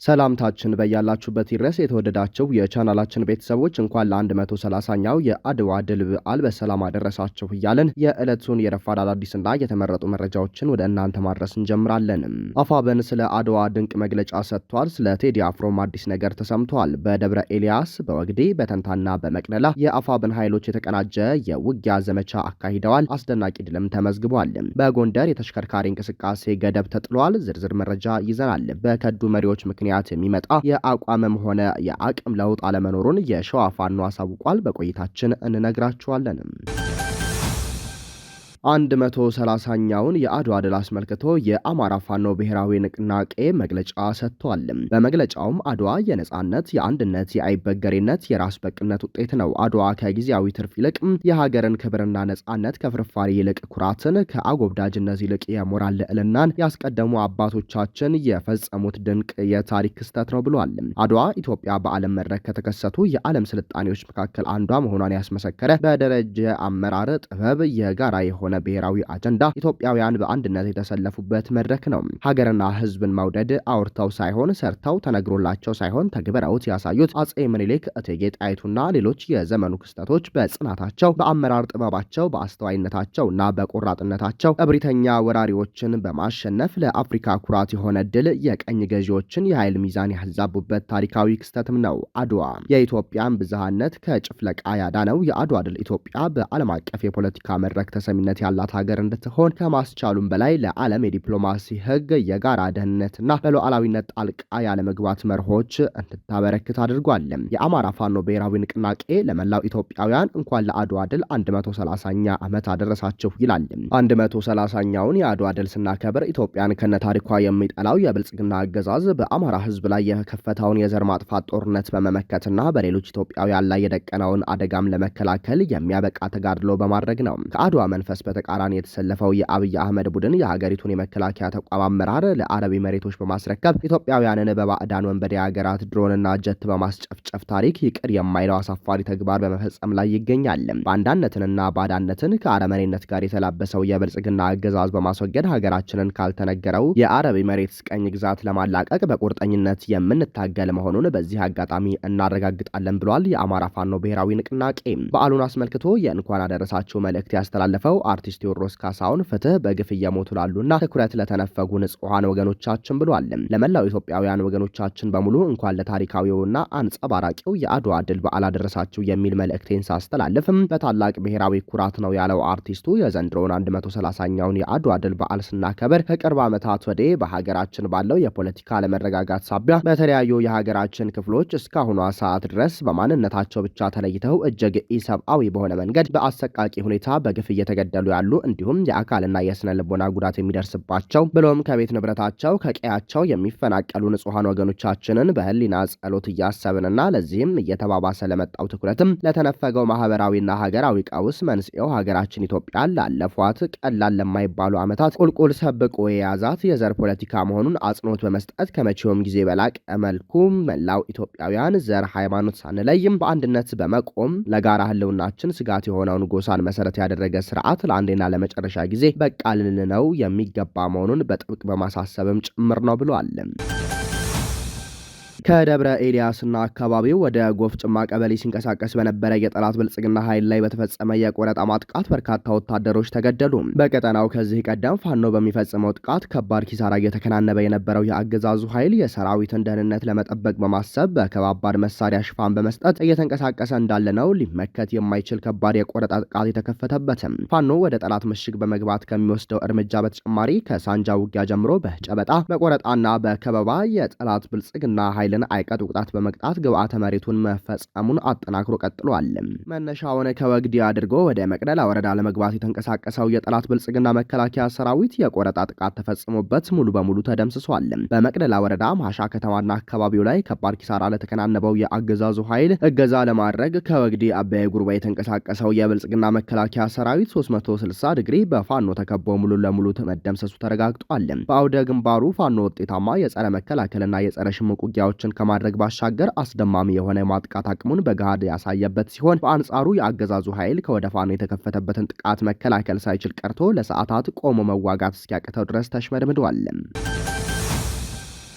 ሰላምታችን በያላችሁበት ይድረስ። የተወደዳችሁ የቻናላችን ቤተሰቦች፣ እንኳን ለ130ኛው የአድዋ ድል በዓል በሰላም አደረሳችሁ እያልን የዕለቱን የረፋድ አዳዲስና የተመረጡ መረጃዎችን ወደ እናንተ ማድረስ እንጀምራለን። አፋብን ስለ አድዋ ድንቅ መግለጫ ሰጥቷል። ስለ ቴዲ አፍሮም አዲስ ነገር ተሰምቷል። በደብረ ኤልያስ፣ በወግዴ፣ በተንታና በመቅደላ የአፋብን ኃይሎች የተቀናጀ የውጊያ ዘመቻ አካሂደዋል። አስደናቂ ድልም ተመዝግቧል። በጎንደር የተሽከርካሪ እንቅስቃሴ ገደብ ተጥሏል። ዝርዝር መረጃ ይዘናል። በከዱ መሪዎች ምክንያት የሚመጣ የአቋምም ሆነ የአቅም ለውጥ አለመኖሩን የሸዋ ፋኖ አሳውቋል። በቆይታችን እንነግራችኋለን። 130ኛውን የአድዋ ድል አስመልክቶ የአማራ ፋኖ ብሔራዊ ንቅናቄ መግለጫ ሰጥቷል። በመግለጫውም አድዋ የነጻነት፣ የአንድነት፣ የአይበገሬነት፣ የራስ በቅነት ውጤት ነው። አድዋ ከጊዜያዊ ትርፍ ይልቅ የሀገርን ክብርና ነጻነት፣ ከፍርፋሪ ይልቅ ኩራትን፣ ከአጎብዳጅነት ይልቅ የሞራል ልዕልናን ያስቀደሙ አባቶቻችን የፈጸሙት ድንቅ የታሪክ ክስተት ነው ብሏል። አድዋ ኢትዮጵያ በዓለም መድረክ ከተከሰቱ የዓለም ስልጣኔዎች መካከል አንዷ መሆኗን ያስመሰከረ፣ በደረጀ አመራር ጥበብ የጋራ የሆነ ብሔራዊ አጀንዳ ኢትዮጵያውያን በአንድነት የተሰለፉበት መድረክ ነው። ሀገርና ሕዝብን መውደድ አውርተው ሳይሆን ሰርተው፣ ተነግሮላቸው ሳይሆን ተግብረውት ያሳዩት አጼ ምኒልክ፣ እቴጌ ጣይቱና ሌሎች የዘመኑ ክስተቶች በጽናታቸው፣ በአመራር ጥበባቸው፣ በአስተዋይነታቸው እና በቆራጥነታቸው እብሪተኛ ወራሪዎችን በማሸነፍ ለአፍሪካ ኩራት የሆነ ድል የቀኝ ገዢዎችን የኃይል ሚዛን ያዛቡበት ታሪካዊ ክስተትም ነው። አድዋ የኢትዮጵያን ብዝሃነት ከጭፍለቃ ያዳነው የአድዋ ድል ኢትዮጵያ በዓለም አቀፍ የፖለቲካ መድረክ ተሰሚነት ያላት ሀገር እንድትሆን ከማስቻሉም በላይ ለዓለም የዲፕሎማሲ ሕግ፣ የጋራ ደህንነትና በሉዓላዊነት ጣልቃ ያለመግባት መርሆች እንድታበረክት አድርጓል። የአማራ ፋኖ ብሔራዊ ንቅናቄ ለመላው ኢትዮጵያውያን እንኳን ለአድዋ ድል 130ኛ ዓመት አደረሳችሁ ይላል። 130ኛውን የአድዋ ድል ስናከብር ኢትዮጵያን ከነታሪኳ የሚጠላው የብልጽግና አገዛዝ በአማራ ሕዝብ ላይ የከፈተውን የዘር ማጥፋት ጦርነት በመመከትና በሌሎች ኢትዮጵያውያን ላይ የደቀነውን አደጋም ለመከላከል የሚያበቃ ተጋድሎ በማድረግ ነው። ከአድዋ መንፈስ በተቃራኒ የተሰለፈው የአብይ አህመድ ቡድን የሀገሪቱን የመከላከያ ተቋም አመራር ለአረብ ኤሚሬቶች በማስረከብ ኢትዮጵያውያንን በባዕዳን ወንበዴ ሀገራት ድሮንና ጀት በማስጨፍጨፍ ታሪክ ይቅር የማይለው አሳፋሪ ተግባር በመፈጸም ላይ ይገኛል። ባንዳነትንና ባዳነትን ከአረመኔነት ጋር የተላበሰው የብልጽግና አገዛዝ በማስወገድ ሀገራችንን ካልተነገረው የአረብ ኤሚሬትስ ቀኝ ግዛት ለማላቀቅ በቁርጠኝነት የምንታገል መሆኑን በዚህ አጋጣሚ እናረጋግጣለን ብሏል። የአማራ ፋኖ ብሔራዊ ንቅናቄ በዓሉን አስመልክቶ የእንኳን አደረሳችሁ መልእክት ያስተላለፈው አርቲስት ቴዎድሮስ ካሳሁን ፍትህ በግፍ እየሞቱ ላሉና ትኩረት ለተነፈጉ ንጹሐን ወገኖቻችን ብሏል። ለመላው ኢትዮጵያውያን ወገኖቻችን በሙሉ እንኳን ለታሪካዊውና አንጸባራቂው የአድዋ ድል በዓል አደረሳችሁ የሚል መልእክቴን ሳስተላልፍም በታላቅ ብሔራዊ ኩራት ነው ያለው አርቲስቱ፣ የዘንድሮውን 130ኛውን የአድዋ ድል በዓል ስናከብር ከቅርብ ዓመታት ወዲህ በሀገራችን ባለው የፖለቲካ አለመረጋጋት ሳቢያ በተለያዩ የሀገራችን ክፍሎች እስካሁኗ ሰዓት ድረስ በማንነታቸው ብቻ ተለይተው እጅግ ኢሰብአዊ በሆነ መንገድ በአሰቃቂ ሁኔታ በግፍ እየተገደሉ ያሉ፣ እንዲሁም የአካልና የስነ ልቦና ጉዳት የሚደርስባቸው፣ ብሎም ከቤት ንብረታቸው ከቀያቸው የሚፈናቀሉ ንጹሐን ወገኖቻችንን በህሊና ጸሎት እያሰብንና ለዚህም እየተባባሰ ለመጣው ትኩረትም ለተነፈገው ማህበራዊና ሀገራዊ ቀውስ መንስኤው ሀገራችን ኢትዮጵያን ላለፏት ቀላል ለማይባሉ ዓመታት ቁልቁል ሰብቆ የያዛት የዘር ፖለቲካ መሆኑን አጽንኦት በመስጠት ከመቼውም ጊዜ በላቀ መልኩ መላው ኢትዮጵያውያን ዘር፣ ሃይማኖት ሳንለይም በአንድነት በመቆም ለጋራ ህልውናችን ስጋት የሆነውን ጎሳን መሰረት ያደረገ ስርዓት ለአንዴና ለመጨረሻ ጊዜ በቃ ልንለው የሚገባ መሆኑን በጥብቅ በማሳሰብም ጭምር ነው ብሏል። ከደብረ ኤልያስና አካባቢው ወደ ጎፍጭማ ቀበሌ ሲንቀሳቀስ በነበረ የጠላት ብልጽግና ኃይል ላይ በተፈጸመ የቆረጣ ማጥቃት በርካታ ወታደሮች ተገደሉ። በቀጠናው ከዚህ ቀደም ፋኖ በሚፈጽመው ጥቃት ከባድ ኪሳራ እየተከናነበ የነበረው የአገዛዙ ኃይል የሰራዊትን ደህንነት ለመጠበቅ በማሰብ በከባባድ መሳሪያ ሽፋን በመስጠት እየተንቀሳቀሰ እንዳለ ነው ሊመከት የማይችል ከባድ የቆረጣ ጥቃት የተከፈተበትም። ፋኖ ወደ ጠላት ምሽግ በመግባት ከሚወስደው እርምጃ በተጨማሪ ከሳንጃ ውጊያ ጀምሮ በጨበጣ፣ በቆረጣና በከበባ የጠላት ብልጽግና ኃይልን አይቀጡ ቅጣት በመቅጣት ግብዓተ መሬቱን መፈጸሙን አጠናክሮ ቀጥሏል። መነሻውን ከወግዲ አድርጎ ወደ መቅደላ ወረዳ ለመግባት የተንቀሳቀሰው የጠላት ብልጽግና መከላከያ ሰራዊት የቆረጣ ጥቃት ተፈጽሞበት ሙሉ በሙሉ ተደምስሷል። በመቅደላ ወረዳ ማሻ ከተማና አካባቢው ላይ ከባድ ኪሳራ ለተከናነበው የአገዛዙ ኃይል እገዛ ለማድረግ ከወግዲ አበይ ጉርባ የተንቀሳቀሰው የብልጽግና መከላከያ ሰራዊት 360 ዲግሪ በፋኖ ተከቦ ሙሉ ለሙሉ መደምሰሱ ተረጋግጧል። በአውደ ግንባሩ ፋኖ ውጤታማ የጸረ መከላከልና የጸረ ሽምቅ ውጊያዎችን ከማድረግ ባሻገር አስደማሚ የሆነ የማጥቃት አቅሙን በገሃድ ያሳየበት ሲሆን፣ በአንጻሩ የአገዛዙ ኃይል ከወደ ፋኖ የተከፈተበትን ጥቃት መከላከል ሳይችል ቀርቶ ለሰዓታት ቆሞ መዋጋት እስኪያቅተው ድረስ ተሽመድምዷል።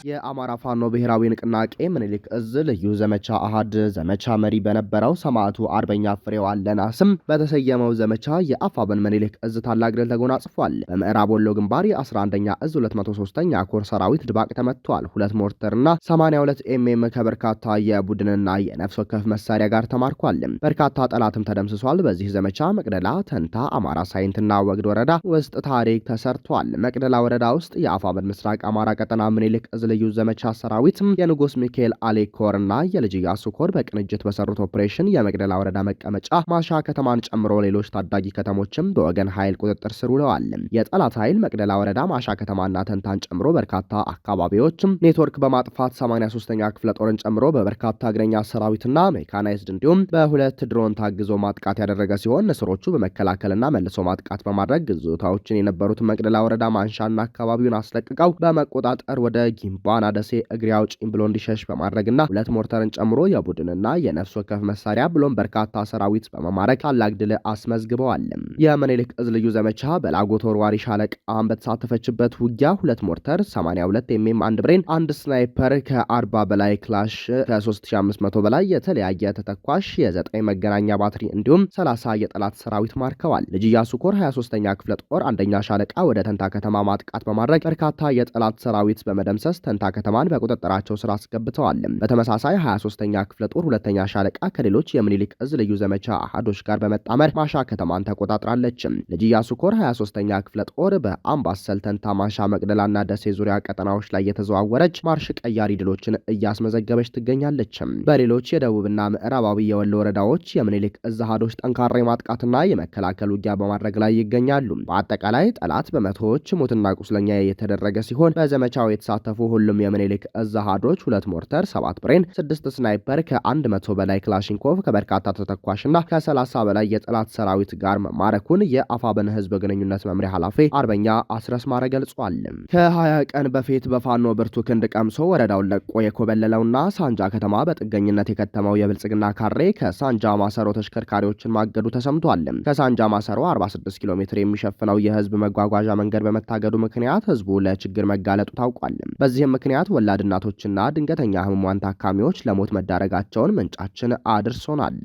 የአማራ ፋኖ ብሔራዊ ንቅናቄ ምኒልክ እዝ ልዩ ዘመቻ አሃድ ዘመቻ መሪ በነበረው ሰማዕቱ አርበኛ ፍሬው አለና ስም በተሰየመው ዘመቻ የአፋብን ምኒልክ እዝ ታላቅ ድል ተጎናጽፏል። በምዕራብ ወሎ ግንባር የ11ኛ እዝ 203ኛ ኮር ሰራዊት ድባቅ ተመትቷል። 2 ሞርተርና 82 ኤምኤም ከበርካታ የቡድንና የነፍስ ወከፍ መሳሪያ ጋር ተማርኳል። በርካታ ጠላትም ተደምስሷል። በዚህ ዘመቻ መቅደላ፣ ተንታ፣ አማራ ሳይንትና ወግድ ወረዳ ውስጥ ታሪክ ተሰርቷል። መቅደላ ወረዳ ውስጥ የአፋብን ምስራቅ አማራ ቀጠና ምኒልክ እዝ ልዩ ዘመቻ ሰራዊት የንጉስ ሚካኤል አሌ ኮር እና የልጅ ኢያሱ ኮር በቅንጅት በሰሩት ኦፕሬሽን የመቅደላ ወረዳ መቀመጫ ማሻ ከተማን ጨምሮ ሌሎች ታዳጊ ከተሞችም በወገን ኃይል ቁጥጥር ስር ውለዋል። የጠላት ኃይል መቅደላ ወረዳ ማሻ ከተማና ተንታን ጨምሮ በርካታ አካባቢዎች ኔትወርክ በማጥፋት 83ኛ ክፍለ ጦርን ጨምሮ በበርካታ እግረኛ ሰራዊትና ሜካናይዝድ እንዲሁም በ2 ድሮን ታግዞ ማጥቃት ያደረገ ሲሆን ንስሮቹ በመከላከልና መልሶ ማጥቃት በማድረግ ግዞታዎችን የነበሩት መቅደላ ወረዳ ማንሻና አካባቢውን አስለቅቀው በመቆጣጠር ወደ ጊምባና ደሴ እግሬ አውጪኝ ብሎ እንዲሸሽ በማድረግና 2 ሞርተርን ጨምሮ የቡድንና የነፍስ ወከፍ መሳሪያ ብሎም በርካታ ሰራዊት በመማረክ ታላቅ ድል አስመዝግበዋል። የምኒልክ እዝ ልዩ ዘመቻ በላጎ ተወርዋሪ ሻለቃ በተሳተፈችበት ውጊያ 2 ሞርተር፣ 82 ኤምኤም፣ 1 ብሬን፣ 1 ስናይፐር፣ ከ40 በላይ ክላሽ፣ ከ3500 በላይ የተለያየ ተተኳሽ፣ የ9 መገናኛ ባትሪ እንዲሁም 30 የጠላት ሰራዊት ማርከዋል። ልጅ ኢያሱ ኮር 23ኛ ክፍለ ጦር አንደኛ ሻለቃ ወደ ተንታ ከተማ ማጥቃት በማድረግ በርካታ የጠላት ሰራዊት በመደምሰስ ተንታ ከተማን በቁጥጥራቸው ስር አስገብተዋል። በተመሳሳይ 23ኛ ክፍለ ጦር ሁለተኛ ሻለቃ ከሌሎች የምኒልክ እዝ ልዩ ዘመቻ አሃዶች ጋር በመጣመር ማሻ ከተማን ተቆጣጥራለች። ልጅ ኢያሱ ኮር 23ኛ ክፍለ ጦር በአምባሰል፣ ተንታ፣ ማሻ፣ መቅደላና ደሴ ዙሪያ ቀጠናዎች ላይ የተዘዋወረች ማርሽ ቀያሪ ድሎችን እያስመዘገበች ትገኛለች። በሌሎች የደቡብና ምዕራባዊ የወሎ ወረዳዎች የምኒልክ እዝ አሃዶች ጠንካራ የማጥቃትና የመከላከል ውጊያ በማድረግ ላይ ይገኛሉ። በአጠቃላይ ጠላት በመቶዎች ሞትና ቁስለኛ የተደረገ ሲሆን በዘመቻው የተሳተፉ ሁሉም የምኒልክ እዝ አሃዶች 2 ሞርተር፣ 7 ብሬን፣ 6 ስናይፐር፣ ከ100 በላይ ክላሽንኮቭ፣ ከበርካታ ተተኳሽና ከ30 በላይ የጠላት ሰራዊት ጋር መማረኩን የአፋብን ህዝብ ግንኙነት መምሪያ ኃላፊ አርበኛ አስረስ ማረ ገልጿል። ከ20 ቀን በፊት በፋኖ ብርቱ ክንድ ቀምሶ ወረዳውን ለቆ የኮበለለውና ሳንጃ ከተማ በጥገኝነት የከተመው የብልጽግና ካሬ ከሳንጃ ማሰሮ ተሽከርካሪዎችን ማገዱ ተሰምቷል። ከሳንጃ ማሰሮ 46 ኪሎ ሜትር የሚሸፍነው የህዝብ መጓጓዣ መንገድ በመታገዱ ምክንያት ህዝቡ ለችግር መጋለጡ ታውቋል። በዚህም ምክንያት ወላድ እናቶችና ድንገተኛ ህሙማን ታካሚዎች ለሞት መዳረጋቸውን ምንጫችን አድርሶናል።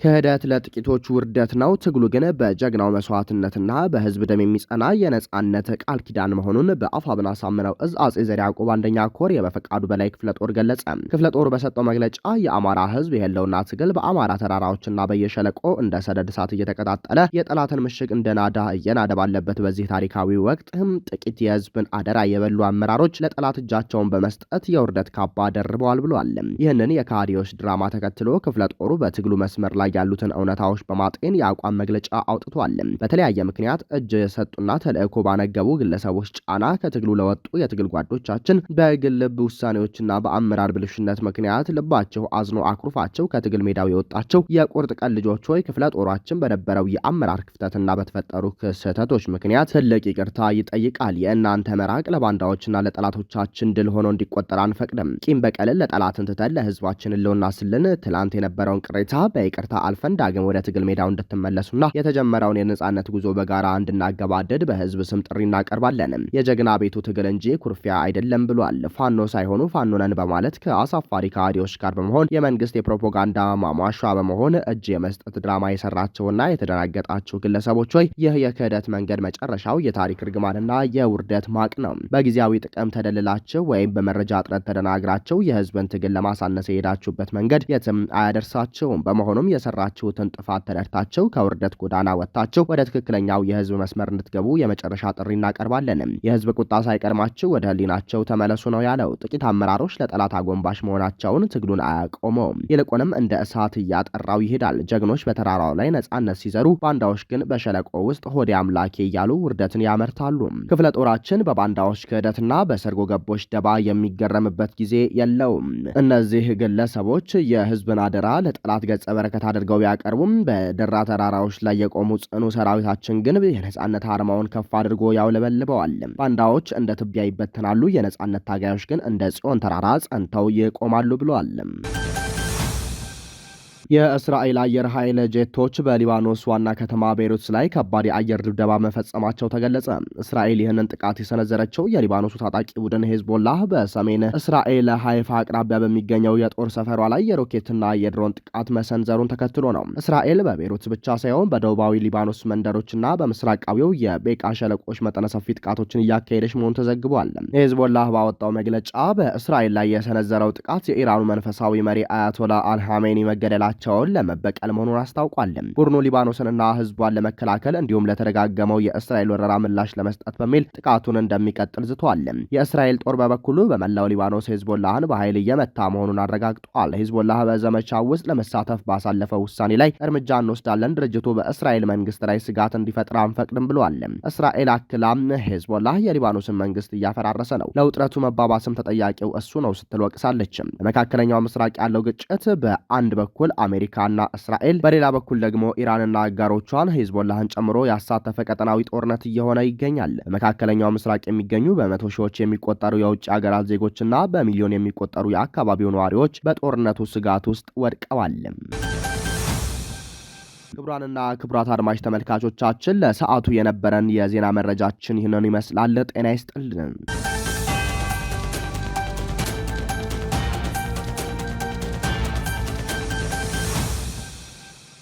ክህደት ለጥቂቶች ውርደት ነው፣ ትግሉ ግን በጀግናው መስዋዕትነትና በህዝብ ደም የሚጸና የነጻነት ቃል ኪዳን መሆኑን በአፋብን አሳምነው እዝ አጼ ዘርዓ ያዕቆብ አንደኛ ኮር የበፈቃዱ በላይ ክፍለ ጦር ገለጸ። ክፍለ ጦሩ በሰጠው መግለጫ የአማራ ህዝብ የህልውና ትግል በአማራ ተራራዎችና በየሸለቆ እንደ ሰደድ እሳት እየተቀጣጠለ የጠላትን ምሽግ እንደ ናዳ እየናደ ባለበት በዚህ ታሪካዊ ወቅት ጥቂት የህዝብን አደራ የበሉ አመራሮች ለጠላት እጃቸውን በመስጠት የውርደት ካባ ደርበዋል ብሏል። ይህንን የካዲዎች ድራማ ተከትሎ ክፍለ ጦሩ በትግሉ መስመር ላይ ያሉትን እውነታዎች በማጤን የአቋም መግለጫ አውጥቷል። በተለያየ ምክንያት እጅ የሰጡና ተልእኮ ባነገቡ ግለሰቦች ጫና ከትግሉ ለወጡ የትግል ጓዶቻችን በግልብ ውሳኔዎችና በአመራር ብልሽነት ምክንያት ልባቸው አዝኖ አኩርፋቸው ከትግል ሜዳው የወጣቸው የቁርጥ ቀን ልጆች ሆይ ክፍለ ጦራችን በነበረው የአመራር ክፍተትና በተፈጠሩ ስህተቶች ምክንያት ትልቅ ይቅርታ ይጠይቃል። የእናንተ መራቅ ለባንዳዎችና ለጠላቶቻችን ድል ሆኖ እንዲቆጠር አንፈቅድም። ቂም በቀልን ለጠላትን ትተን ለህዝባችን ህልውና ስልን ትላንት የነበረውን ቅሬታ በይቅርታ አልፈን ዳግም ወደ ትግል ሜዳው እንድትመለሱና የተጀመረውን የነጻነት ጉዞ በጋራ እንድናገባደድ በህዝብ ስም ጥሪ እናቀርባለን። የጀግና ቤቱ ትግል እንጂ ኩርፊያ አይደለም ብሏል። ፋኖ ሳይሆኑ ፋኖ ነን በማለት ከአሳፋሪ ከሃዲዎች ጋር በመሆን የመንግስት የፕሮፓጋንዳ ማሟሻ በመሆን እጅ የመስጠት ድራማ የሰራቸውና የተደናገጣቸው ግለሰቦች ሆይ ይህ የክህደት መንገድ መጨረሻው የታሪክ እርግማንና የውርደት ማቅ ነው። በጊዜያዊ ጥቅም ተደልላችሁ ወይም በመረጃ እጥረት ተደናግራችሁ የህዝብን ትግል ለማሳነስ የሄዳችሁበት መንገድ የትም አያደርሳችሁም። በመሆኑም የሰራችሁትን ጥፋት ተረድታችሁ ከውርደት ጎዳና ወጥታችሁ ወደ ትክክለኛው የህዝብ መስመር እንድትገቡ የመጨረሻ ጥሪ እናቀርባለን። የህዝብ ቁጣ ሳይቀድማችሁ ወደ ህሊናቸው ተመለሱ ነው ያለው። ጥቂት አመራሮች ለጠላት አጎንባሽ መሆናቸውን ትግሉን አያቆመውም። ይልቁንም እንደ እሳት እያጠራው ይሄዳል። ጀግኖች በተራራው ላይ ነጻነት ሲዘሩ፣ ባንዳዎች ግን በሸለቆ ውስጥ ሆዴ አምላኬ እያሉ ውርደትን ያመርታሉ። ክፍለ ጦራችን በባንዳዎች ክህደትና በሰርጎ ገቦች ደባ የሚገረምበት ጊዜ የለውም። እነዚህ ግለሰቦች የህዝብን አደራ ለጠላት ገጸ በረከት አድርገው ቢያቀርቡም በደራ ተራራዎች ላይ የቆሙ ጽኑ ሰራዊታችን ግን የነጻነት አርማውን ከፍ አድርጎ ያውለበልበዋል። ባንዳዎች እንደ ትቢያ ይበተናሉ፣ የነጻነት ታጋዮች ግን እንደ ጽዮን ተራራ ጸንተው ይቆማሉ ብለዋል። የእስራኤል አየር ኃይል ጄቶች በሊባኖስ ዋና ከተማ ቤይሩት ላይ ከባድ የአየር ድብደባ መፈጸማቸው ተገለጸ። እስራኤል ይህንን ጥቃት የሰነዘረችው የሊባኖሱ ታጣቂ ቡድን ሄዝቦላህ በሰሜን እስራኤል ሃይፋ አቅራቢያ በሚገኘው የጦር ሰፈሯ ላይ የሮኬትና የድሮን ጥቃት መሰንዘሩን ተከትሎ ነው። እስራኤል በቤይሩት ብቻ ሳይሆን በደቡባዊ ሊባኖስ መንደሮችና በምስራቃዊው የቤቃ ሸለቆች መጠነ ሰፊ ጥቃቶችን እያካሄደች መሆኑ ተዘግቧል። ሄዝቦላህ ባወጣው መግለጫ በእስራኤል ላይ የሰነዘረው ጥቃት የኢራኑ መንፈሳዊ መሪ አያቶላ አልሃሜኒ መገደላቸውን ለመበቀል መሆኑን አስታውቋል። ቡድኑ ሊባኖስንና ሕዝቧን ለመከላከል እንዲሁም ለተደጋገመው የእስራኤል ወረራ ምላሽ ለመስጠት በሚል ጥቃቱን እንደሚቀጥል ዝቷል። የእስራኤል ጦር በበኩሉ በመላው ሊባኖስ ሄዝቦላህን በኃይል እየመታ መሆኑን አረጋግጧል። ሄዝቦላህ በዘመቻው ውስጥ ለመሳተፍ ባሳለፈው ውሳኔ ላይ እርምጃ እንወስዳለን፣ ድርጅቱ በእስራኤል መንግስት ላይ ስጋት እንዲፈጥር አንፈቅድም ብሏል። እስራኤል አክላም ሄዝቦላህ የሊባኖስን መንግስት እያፈራረሰ ነው፣ ለውጥረቱ መባባስም ተጠያቂው እሱ ነው ስትል ወቅሳለች። በመካከለኛው ምስራቅ ያለው ግጭት በአንድ በኩል አሜሪካና እስራኤል፣ በሌላ በኩል ደግሞ ኢራንና አጋሮቿን ሄዝቦላህን ጨምሮ ያሳተፈ ቀጠናዊ ጦርነት እየሆነ ይገኛል። በመካከለኛው ምስራቅ የሚገኙ በመቶ ሺዎች የሚቆጠሩ የውጭ ሀገራት ዜጎችና በሚሊዮን የሚቆጠሩ የአካባቢው ነዋሪዎች በጦርነቱ ስጋት ውስጥ ወድቀዋል። ክቡራንና ክቡራት አድማጭ ተመልካቾቻችን ለሰዓቱ የነበረን የዜና መረጃችን ይህንን ይመስላል። ጤና ይስጥልን።